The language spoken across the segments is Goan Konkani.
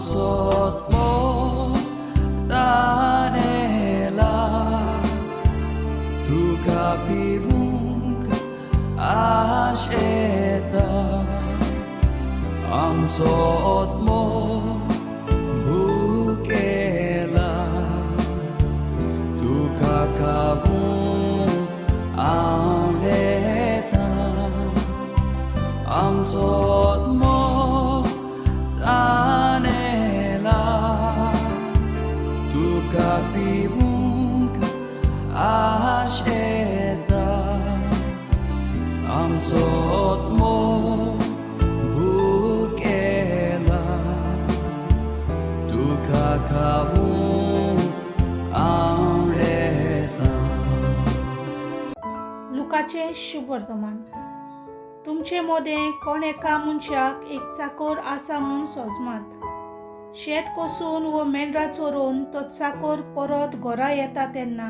आमचो आत्मो तानेला तुका पिवूंक आशेता आमचो आत्मो भुकेला तुका खावूंक आवडटा आमचो आत्मो तानेला तुका पिवूंक आशेता आमचो आत्मो भुकेला तुका खावूंक आवडटा. लुकाचें शुभवर्तमान. तुमचे मोदें कोण एका मनशाक एक चाकोर आसा म्हूण सोजमात, शेत कोसून वो मेंढरां चोरून तो चाकोर परत घरा येता तेन्ना,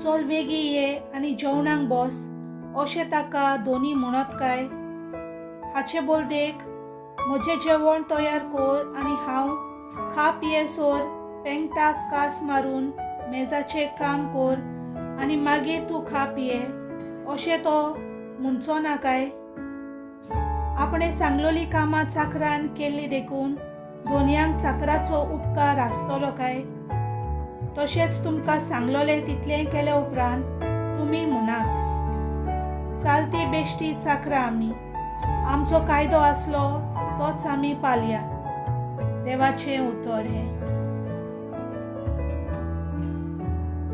चल वेगीं ये आनी जेवणाक बस अशें ताका दोनी म्हणत काय? हाचे बोलदेक म्हजें जेवण तयार कर आनी हांव खा पियेसर पेंगटाक कास मारून मेजाचें काम कर आनी मागीर तूं खा पिये अशें तो म्हणचो ना काय? आपणें सांगलोली कामां चाकरान केल्ली देखून दोनयांक चाकराचो उपकार आसतलो काय? तशेंच तुमकां सांगलोलें तितलें केले उपरांत तुमी म्हणात, चालती बेश्टी चाकरां आमी, आमचो कायदो आसलो तोच आमी पालया. देवाचें उतर हें.